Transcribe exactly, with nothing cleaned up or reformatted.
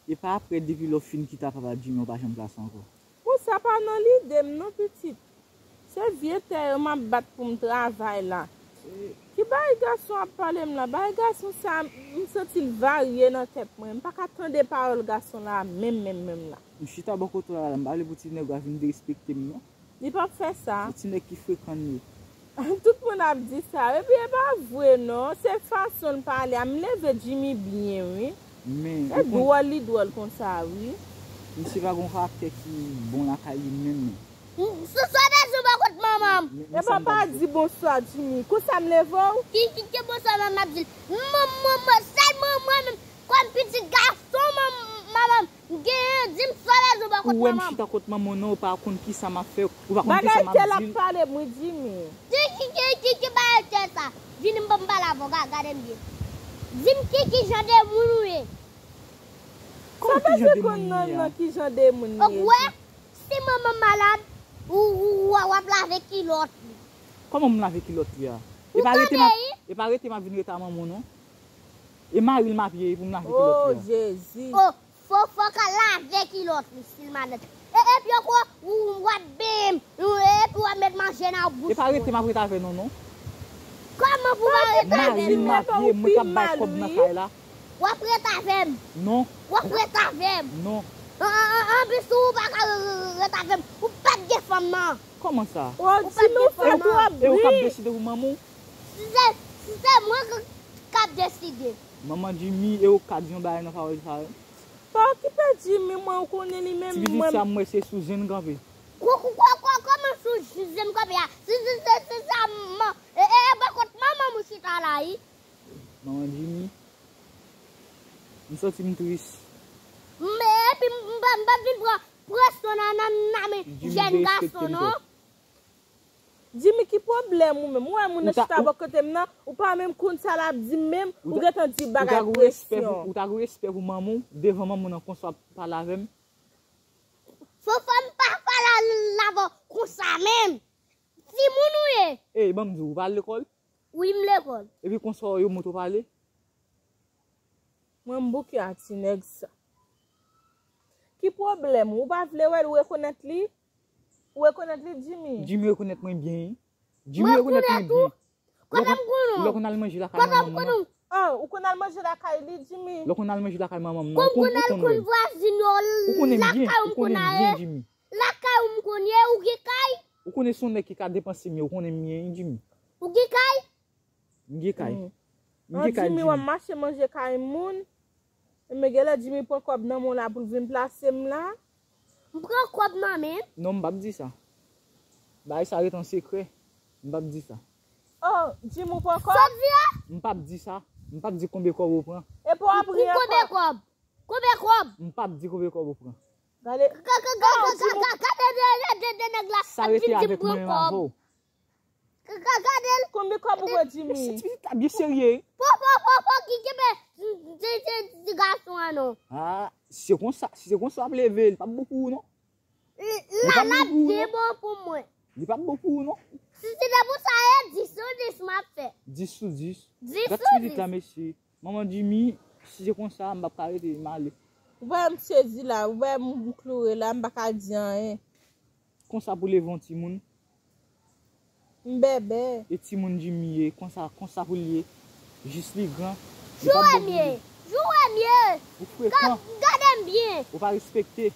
E pa apre depi lè w fin kite a papa Jimmy ou pa janm pase ankò? Bon, sa pa nan lide m non, pitit. Se vye tè yo m ap bat pou m travay la. Ki bagay gason ap pale m la? Bagay gason sa, m santi l varye nan tèt mwen. M pa ka tande pawòl gason la menm, menm, menm la. M chita bò kote w la, m pa vle pou ti nèg la vin derespekte m non. Li p ap fè sa. Se ti nèg ki frekan l ye. Tout moun ap di sa. Epi e pa vre non. Se fason l pale a. M leve Jimmy byen, wi. Men, se dwòl li dwòl konsa, wi. Misye pa gon karaktè ki bon lakay li menm, non. Sou sa bezwen bò kot manman m. E papa di bonswa, Jimmy. Konsa m leve w? Ki, ki, ki bonswa manman m ap di l? Mwen, mwen, mwen, sèlman mwen menm, kòm pitit gason manman m, m genyen, di m sa w bezwen bò kot manman m. Ou wè m chita kot manman w non, ou pa konn kisa m ap fè, ou pa konn kisa m ap di l. Bagay tè l ap pale m wi, Jimmy. Ki, ki, ki, ki, ki bagay tè sa? Vini m ban m pale avè w, ga-, gade m byen. Di m ki, ki jan de moun ou ye. Kòman ki jan de moun m ye a? Sa bezwen konn non, non, ki jan de moun li ye. Ou wè, si manman m malad, ou, ou, ou, w ap lave kilòt li. Kòman m lave kilòt li a? E pa rete m ap, e pa rete m ap vin rete a manman w non. E mari l m ap ye pou m lave kilòt li a. Oh, Jezi. Oh, fò, fò ka lave kilòt li, si l malad. E, epi ankò, ou, w ap benyen m, epi w ap met manje nan bouch mwen. E pa rete m ap rete avè nou non. Kòman pou w pa rete avè m? Mari m m ap ye, mwen k ap bay kòb nan kay la. W ap rete avè m. Non. W ap rete avè m. Non. An, an, an, anplis tou, ou pa ka re-, re-, rete avè m. Ou p ap gen fanm nan. Kòman sa? Ou p ap gen fanm nan. E ou k ap deside pou manman w? Si se, si se mwen k, k ap deside. Manman Jimmy, e ou ka di yon bagay nan pawòl sa yo? Pa okipe Jimmy, mwen, ou konnen li menm, mwen. Ti pitit sa, m wè se sou zen l kanpe. Ko-, ko-, ko-, ko-, kòman sou zen l kanpe a? Si, si, si, si sa, man, e, e, e, bò kot manman m ou chita la, wi. Manman Jimmy, m santi m tris. M, epi m, m pa, m pa vin pran presyon nan, nan, nan men jèn gason, non. Jimmy, ki pwoblèm ou menm? Ou wè moun nan chita bò kote m nan, ou pa menm konn sa l ap di m menm, ou gentan di bagay presyon. Ou ta gen respè pou manman w, devan manman w nan konsa w ap pale avè m. Fò, fò m pa pale avè w konsa menm. Timoun ou ye? Ey, ban m di w, ou pa al lekòl? Wi, m lekòl. Epi konsa w remont ou pale? Mwen m bouke a ti nèg sa. Ki pwoblèm ou? Ou pa vle wè l, ou rekonèt li? Ou rekonèt li, Jimmy? Jimmy rekonèt mwen byen, wi. Jimmy rekonèt mwen byen. Kòman m konnen w? Lè konn al manje lakay manman m nan. Oh, ou konn al manje lakay li, Jimmy? Lè konn al manje lakay manman m nan. Ou konn, ou konn wè l. Ou konnen m byen, ou konnen m byen, Jimmy. Lakay ou m konn ye, ou gen kay? Ou konnen se yon nèg ki ka depanse m ye, ou konnen m byen, wi, Jimmy. Ou gen kay? M gen kay. M gen kay, Jimmy. An, Jimmy, w ap mache manje kay moun. Men genlè Jimmy pran kòb nan men w la pou l vin plase m la. M pran kòb nan men l? Non, m p ap di sa. Bagay sa ret an sekrè. M p ap di sa. Oh, Jimmy, ou pran kòb? Sa w di a? M p ap di sa. M p ap di konbyen kòb ou pran. Epi w ap ri ankò. Konbyen kòb? Konbyen kòb? M p ap di konbyen kòb ou pran. Gade. Gade de nèg la ap vin di m pran kòb. Sa rete avèk mwen menm avè w. Gade l. Konbyen kòb ou pran, Jimmy? Mesye, ti pitit la byen serye, wi. Fò, fò, fò, fò ki kenbe ti, ti, ti gason an non. Ah, si se konsa, si se konsa w ap leve, li p ap bon pou ou non. Li p ap bon pou ou non. Li p ap bon pou ou non. Si se te pou sa ye, dis sou dis m ap fè. Dis sou dis. Dis sou dis. Gad ti pitit la, mesye. Manman Jimmy, si se konsa, m p ap ka rete, m ale. Ou pa wè m sezi la, ou pa wè m kloure la, m pa ka di anyen. Konsa pou leve yon timoun. M bèbè. E timoun Jimmy ye, konsa, konsa pou l ye. Jis li gran. Li p ap bon pou li. Joure m ye. Joure m ye. Ou frekan. Gade m byen. Ou pa respekte.